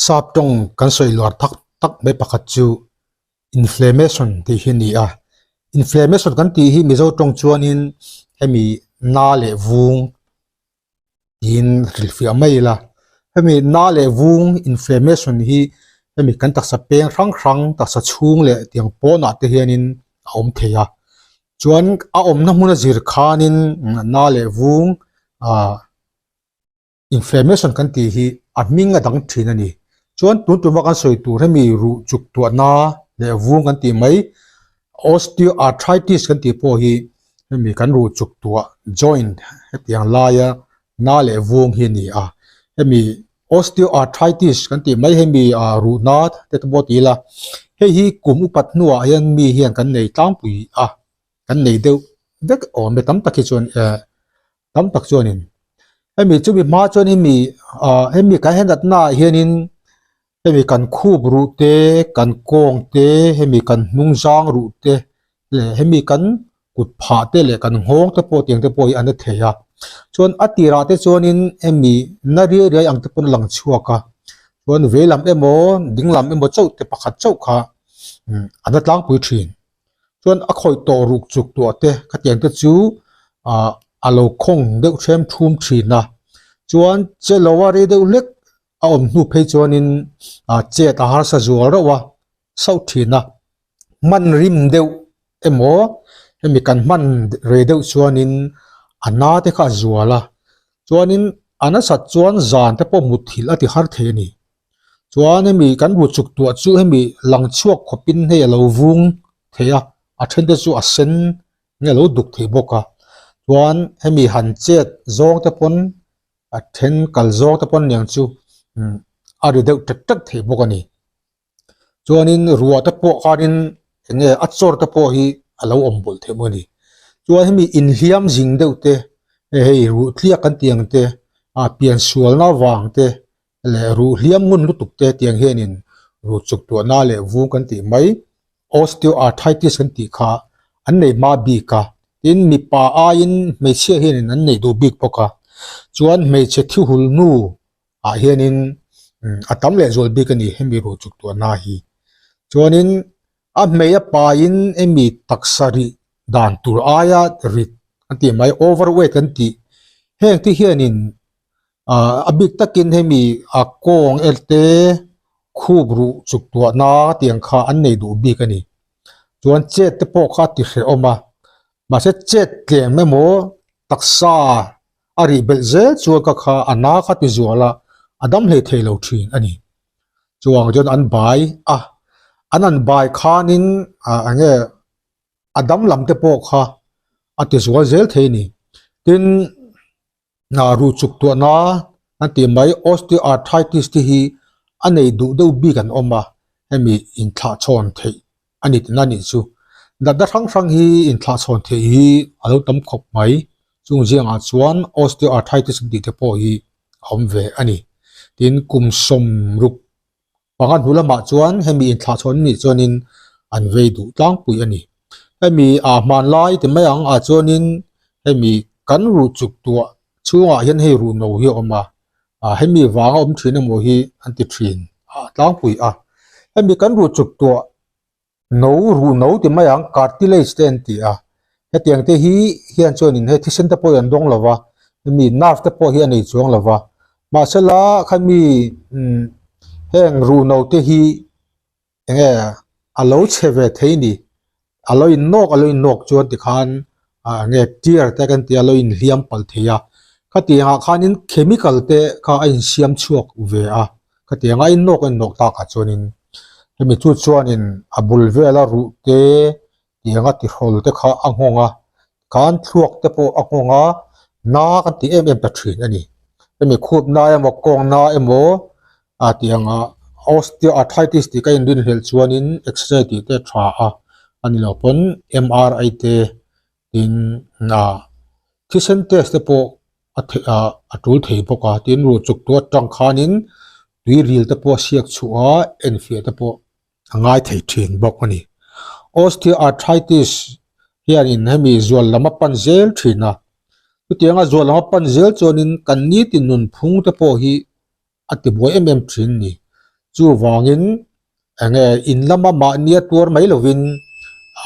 Sap tawng kan sawi luar tak tak mai pakhat chu inflammation tih hi a ni a. Inflammation kan tih hi Mizo tawng chuanin hemi na leh vung tiin hrilhfiah mai ila. Hemi na leh vung inflammation hi hemi kan taksa peng hrang hrang taksa chhung leh tiang pawnah te hianin a awm thei a. Chuan a awmna hmuna zir khanin na leh vung ah Inflammation kan tih hi a hming a dang thin a ni. Chuan tun tuma kan sawi tur hemi ruh chuk tuahna leh vung kan tih mai osteoarthritis kan tih pawh hi hemi kan ruh chuk tuah joint hetiang laia na leh vung hi a ni a. Hemi osteoarthritis kan tih mai hemi ah ruh na te pawh ti ila hei hi kum upat hnuah hian mi hian kan nei tlangpui a, kan nei deuh vek awm e tam tak hi chuan eh tam tak chuanin hemi chumi hma chuan hemi ah hemi kan henatna ah hianin hemi kan khup ruh te kan kawng te hemi kan hnung zang ruh te leh hemi kan kut phah te leh kan nghawng te pawh tiang te pawh hi a na thei a chuan a tirah te chuanin hemi na riai riai ang te pawn a lang chhuak a chuan vei lam emaw ding lam emaw chauh te pakhat chauh kha a na tlangpui thin. Chuan a khawih tawh ruk chuk tuah te khatiang te chu ah a lo khawng deuh hrem thum thin a chuan che lo a rei deuh hlek a awm hnu phei chuanin ah chet a harsa zual reuh a sauh thin a hman rim deuh emaw hemi kan hman rei deuh chuanin a na te kha a zual a chuanin a nasat chuan zan te pawh mutthilh a ti har thei a ni. Chuan hemi kan bu chuk tuah chu hemi lang chhuak khawpin hei a lo vung thei a, a then te chu a sen nge a lo duk thei bawk a. Chuan hemi han chet zawng te pawn a then kal zawng te pawn niang chu a ri deuh tek tek thei bawk a ni. Chuanin ruah te pawh khanin eng nge a chawr te pawh hi a lo awm bawlh thei bawk a ni. Chuan hemi inhliam zing deuh te hei ruh tliak kan tih ang te ah piansualna vang te leh ruh hliam ngun lutuk te tiang hianin ruh chuk tuahna leh vung kan tih mai osteoarthritis kan tih kha an nei hma bik a tin mipa aiin hmeichhia hianin an nei duh bik bawk a chuan hmeichhe thi hul hnu ah hianin a tam leh zual bik a ni hemi ruh chuk tuahna hi chuanin a hmei a paiin hemi taksa rih dan tur aia rit an tih mai overweight kan tih heng te hianin ah a bik takin hemi a kawng er te khup ruh chuk tuahna tiang kha an nei duh bik a ni chuan chet te pawh kha a ti hrehawm a mahse chet tlem emaw taksa a rih belh zel chuan ka kha a na kha ti zual a a dam hlei thei lo thin a ni chuang chuan an bai a an an bai khanin ah eng nge a dam lam te pawh kha a ti zual zel thei a ni tin. Hna ruh chuk tuahna an tih mai osteoarthritis te hi a nei duh deuh bik an awm a, hemi inthlahchhawn theih a ni tihna a nih chu. Natna hrang hrang hi inthlahchhawn theih hi a lo tam khawp mai, chung ziangah chuan osteoarthritis an tih te pawh hi a awm ve a ni. Tin, kum sawmruk Panga hnu lamah chuan hemi inthlahchhawn nih chuanin an vei duh tlangpui a ni. Hemi ah hmanlai ti mai ang ah chuanin hemi kan ruh chuk tuah chhungah hian hei ruh no hi a awm a, ah hemi vanga awm thin emaw hi an ti thin ah tlangpui a. Hemi kan ruh chuk tuah No ruh no ti mai ang cartilage te an ti a, hetiang te hi hian chuanin hei thisen te pawh hi an dawng lo va, hemi nerve te pawh hi a nei chuang lo va, mahsela khami umm heng ruh no te hi eng nge a lo chhe ve thei ni, a lo in nawk a lo in nawk chuan tikhan ah eng nge tear te kan ti a lo inhliam palh thei a, khatiangah khanin chemical te kha a insiam chhuak ve a. Khatianga in nawk a innawk takah chuanin hemi chu chuanin a bul vela ruh te tianga tihrawl te kha a nghawng a khan thluak te pawh a nghawng a na kan ti em em ta thin a ni. Hemi khup na emaw kawng na emaw ah tianga osteoarthritis tih ka inrinhlelh chuanin x-ray tih te a tha a a ni lo pawn M_R_I te tin ah thisen test te pawh a theih ah a tul thei bawk a tin ruh chuk tu atang khanin tui ril te pawh a siak chhuah a enfiah te pawh a ngai thei thin bawk a ni. Osteoarthritis hianin hemi zual lam a pan zel thin a chutianga zual lam a pan zel chuanin kan nitin nunphung te pawh hi a ti buai em em thin a ni. Chuvangin enge in lama mahnia tuar mai lovin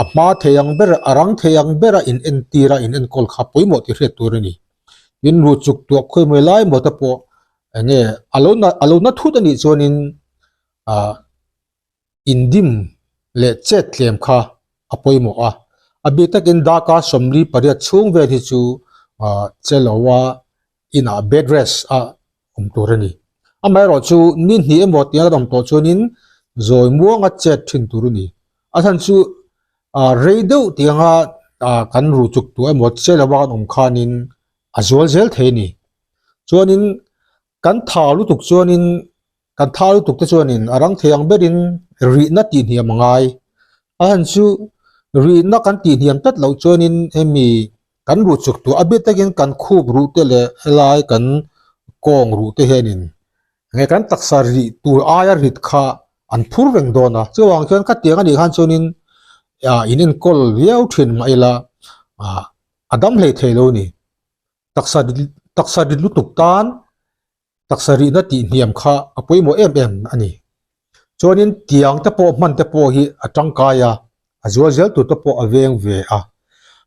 a hma thei ang ber, a rang thei ang bera in entir a, in enkawl kha pawimawh tih hriat tur a ni. Tin ruh chuk tuah khawi mai lai maw te pawh enge a lo na a lo na thut a nih chuanin ah indim leh chet tlem kha a pawimawh a. A bik takin darkar 48 chhung vel hi chu ah che lo a inah bed rest a awm tur a ni. Amaherawh chu ni hnih emaw tia kan awm tawh chuanin zawi muanga chet thin tur a ni. A chhan chu ah rei deuh tianga ah kan ruh chuk tur emaw che lova kan awm khanin a zual zel thei a ni. Chuanin kan tha lutuk chuanin kan tha lutuk te chuanin a rang thei ang berin rihna tih hniam a ngai. A chhan chu rihna kan tih hniam tlat loh chuanin hemi kan ruh chuk tur a bik takin kan khup ruh te leh helai kan kawng ruh te hianin nge kan taksa rih tur aia rit kha an phur reng dawn a chuvang chuan ka tiang anih khan chuanin ah in enkawl viau thin mah ila ah a dam hlei thei lo a ni taksa taksa rit lutuk tan taksa rihna tih hniam kha a pawimawh em em a ni. Chuanin tiang te pawh hman te pawh hi a tangkai a, a zual zel tur te pawh a veng ve a.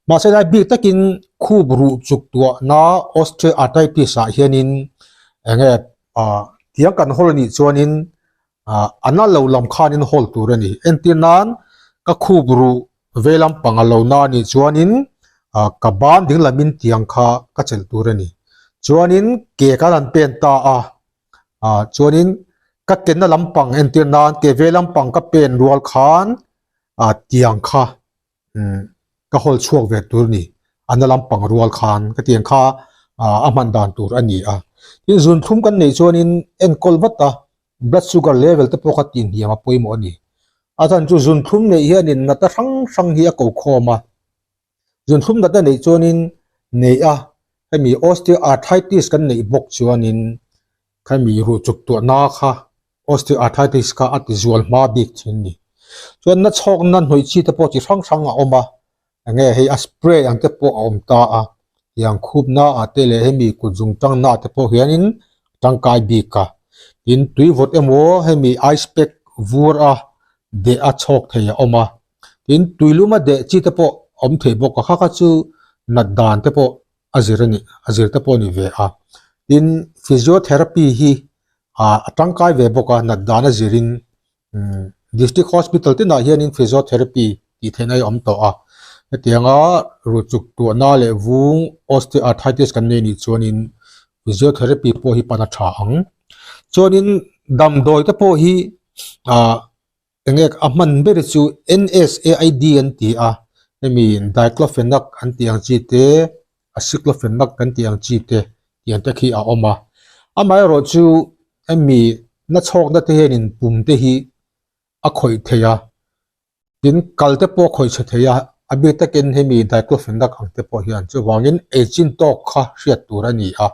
Mahse lai bik takin khup ruh chuk tuahna osteoarthritis ah hianin enge ah tiang kan hawl anih chuanin ah a na lo lam khanin hawl tur a ni. Entir nan ka khup ruh vei lampang a lo na anih chuanin ah ka ban ding lamin tiang kha ka chelh tur a ni. Chuanin ke kan han pen ta a ah chuanin ka kenna lampang entir nan ke vei lampang ka pen rual khan ah tiang kha umm ka hawl chhuak ve tur a ni a na lampang rual khan ka tiang kha ah a hman dan tur a ni a. Tin zunthlum kan neih chuanin enkawl vat a blood sugar level te pawh kha tih hniam a pawimawh a ni. A chhan chu zunthlum neih hianin nata hrang hrang hi a ko khawm a, zunthlum natna neih chuanin neih a hemi osteoarthritis kan neih bawk chuanin khami ruh chuk tuahna kha osteoarthritis kha a ti zual hma bik thin a ni. Chuan na chhawkna hnawih chi te pawh chi hrang hrang a awm a, enge hei a spray ang te pawh a awm ta a, tiang khupna ah te leh hemi kut zung tangna ah te pawh hianin a tangkai bik a, tin tui vawt emaw hemi ice pack vur a deh a chhawk thei a awm a, tin tui lum a deh chi te pawh a awm thei bawk a, kha kha chu nat dan te pawh a zir a ni a zir te pawh a ni ve a, tin physiotherapy hi ah a tangkai ve bawk a nat dan a zirin umm district hospital tinah hianin physiotherapy tih theihna hi a awm tawh a hetianga ruh chuk tuahna leh vung osteoarthritis kan nei anih chuanin physiotherapy pawh hi pan a tha ang chuanin damdawi te pawh hi ah enge a hman ber chu N_S_A_I_D an ti a hemi diclofenac an tih ang chi te aceclofenac kan tih ang chi te tiang te khi a awm a amaherawh chu hemi na chhawkna te hianin pum te hi a khawih thei a tin kal te pawh a khawih chhe thei a a bik takin hemi diclofenac ang te pawh hian chuvangin ei chin tawk kha hriat tur a ni a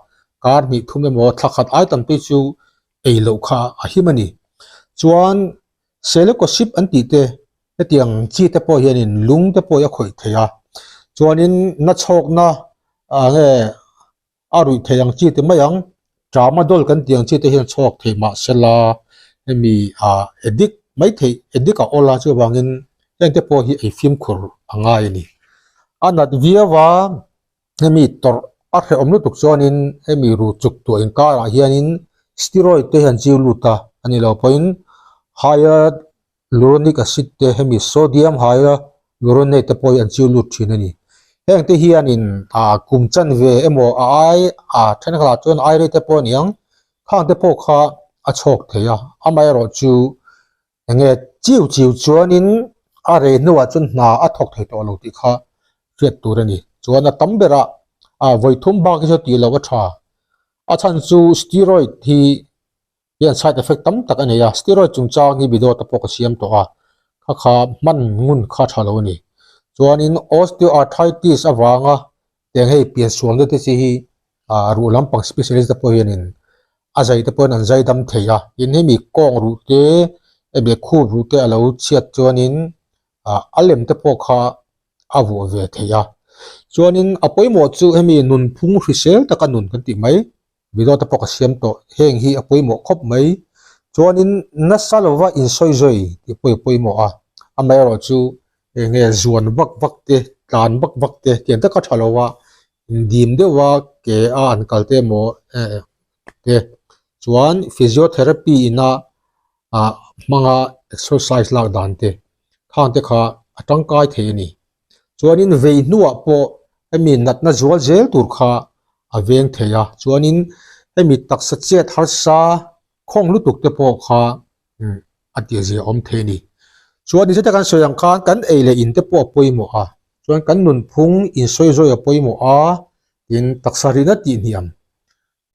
kar hnih thum emaw thla khat ai tam te chu ei loh kha a him a ni chuan selekawsip an tih te hetiang chi te pawh hianin lung te pawh hi a khawih thei a chuanin na chhawkna ah nge a ruih theih ang chi te mai ang tramadol kan tih ang chi te hian chhawk thei mahsela hemi ah addict mai theih addict a awl a chuvangin heng te pawh hi ei fimkhur a ngai a ni a nat viau a hemi tawrh a hrehawm lutuk chuanin hemi ruh chuk tuah inkarah hianin steroid te hian chiu lut a a ni lo pawhin hyaluronic acid te hemi sodium hyaluronate te pawh hi an chiu lut thin a ni. Heng te hianin ah kum chanve emaw a ai ah thenkhatah chuan ai rei te pawh a ni ang khang te pawh kha a chhawk thei a amaherawh chu enge chiu chiu chuanin a rei hnuah chuan hna a thawk thei tawh lo tih kha hriat tur a ni. Chuan a tam berah ah vawi thum bak hi chu tih loh a tha. A chhan chu steroid hi hian side effect tam tak a nei a, steroid chungchang hi video te pawh ka siam tawh a, kha kha hman ngun kha tha lo a ni. Chuanin osteoarthritis avanga tiang hei piansualna te chi hi ah ruh lampang specialist te pawh hianin a zai te pawhin an zai dam thei a, tin hemi kawng ruh te emaw khup ruh te a lo chhiat chuanin ah a lem te pawh kha a vuah ve thei a. Chuanin a pawimawh chu hemi nunphung hrisel taka nun kan tih mai video te pawh ka siam tawh heng hi a pawimawh khawp mai. Chuanin nasa lova insawi zawi tih pawh i pawimawh a, amaherawhchu eng nge zuan vak vak te, tlan vak vak te tiang taka tha lova indim deuha ke a an kal te emaw te chuan physiotherapy ina ah hmanga exercise lak dan te khang te kha a tangkai thei a ni. Chuanin vei hnuah pawh hemi natna zual zel tur kha a veng thei a, chuanin hemi taksa chet harsa khawng lutuk te pawh kha a tih zia awm thei a ni. Chuan ni zeta kan sawi ang khan kan ei leh in te pawh a pawimawh a, chuan kan nunphung insawi zawi a pawimawh a, tin taksa rihna tih hniam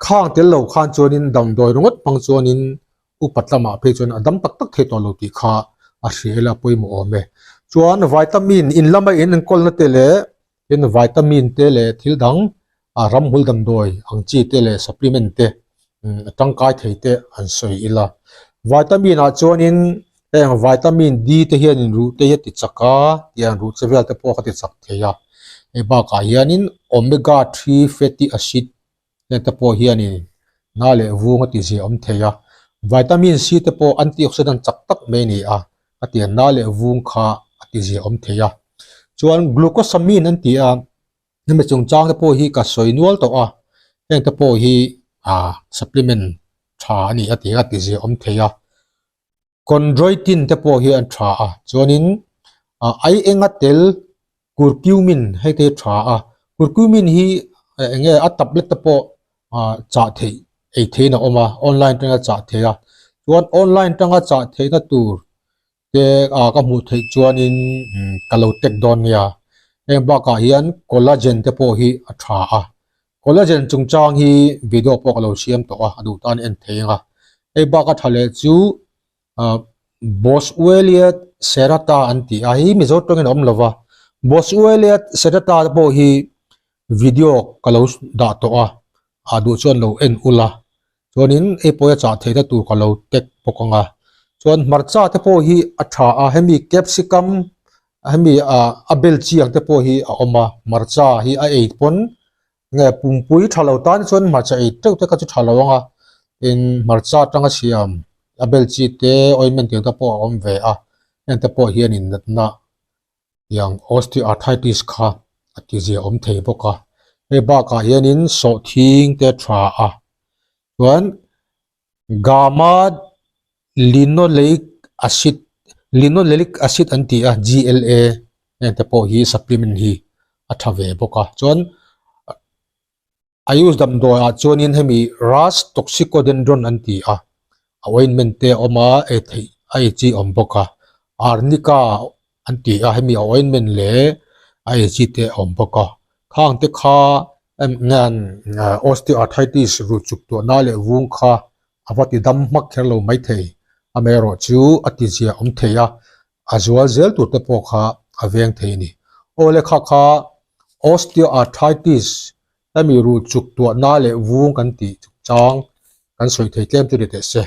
Khang tel lo khan chuanin damdawi ringawt hmang chuanin upat lamah phei chuan a dam tak tak thei tawh lo tih kha a hria ila pawimawh awm e. Chuan vitamin in lama in enkawlna te leh tin vitamin te leh thil dang a ramhmul damdawi ang chi te leh supplement te a tangkai thei te an sawi ila. Vitamin ah chuanin heng vitamin D te hianin ruh te hi a ti chak a tiang ruh che vel te pawh kha ti chak thei a. Hei bakah hianin omega 3 fatty acid Heng te pawh hianin na leh vung a tizia awm thei a, vitamin C te pawh antioxidant chak tak mai a ni a, a tiang na leh vung kha a tizia awm thei a. Chuan glucosamine an ti a, hemi chungchang te pawh hi ka sawi nual tawh a, heng te pawh hi ah supplement tha a ni a ti a tizia awm thei a. Chondroitin te pawh hi an tha a, chuanin ah ai enga tel curcumin hei te hi tha a, curcumin hi eng nge a tablet te pawh ah chah theih ei theihin a awm a, online atanga chah theih a, chuan online atanga chah theihna tur te ah ka hmuh theih chuanin ka lo tag dawn nia, heng bakah hian collagen te pawh hi a tha a. Collagen chungchang hi video pawh ka lo siam tawh a, a duh tan en thei ang a. Hei bak a tha leh chu ah Boswellia serrata an ti a, hei Mizo tawngin a awm lo va. Boswellia serrata te pawh hi video ka lo dah tawh a, a duh chuan lo en ula. Chuanin hei pawh hi a chah theihna tur ka lo tag bawk ang a. Chuan hmarcha te pawh hi a tha a, hemi capsicum hemi ah a bel chi ang te pawh hi a awm a, hmarcha hi a ei pawn nge pumpui tha lo tan chuan hmarcha ei teuh te kha chu tha lo ang a, tin hmarcha atanga siam a bel chi te ointment tiang te pawh a awm ve a, heng te pawh hianin natna tiang osteoarthritis kha a ti zia awm thei bawk a, hei bakah hianin sawhthing te tha a, chuan gamma linoleic acid linoleic acid an ti a G_L_A heng te pawh hi supplement hi a tha ve bawk a chuan Ayush damdawi ah chuanin hemi Rhus toxicodendron an ti a, a ointment te a awm a, ei theih a ei chi a awm bawk a, Arnica an ti a, hemi a ointment leh a ei chi te a awm bawk a, khang te kha osteoarthritis ruh chuk tuahna leh vung kha a va ti dam hmak kher lo maithei, amaherawhchu a ti zia awm thei a, a zual zel tur te pawh kha a veng thei a ni. Aw le kha kha osteoarthritis hemi ruh chuk tuahna leh vung kan tih chungchang kan sawi thei tlem chu ni teh se.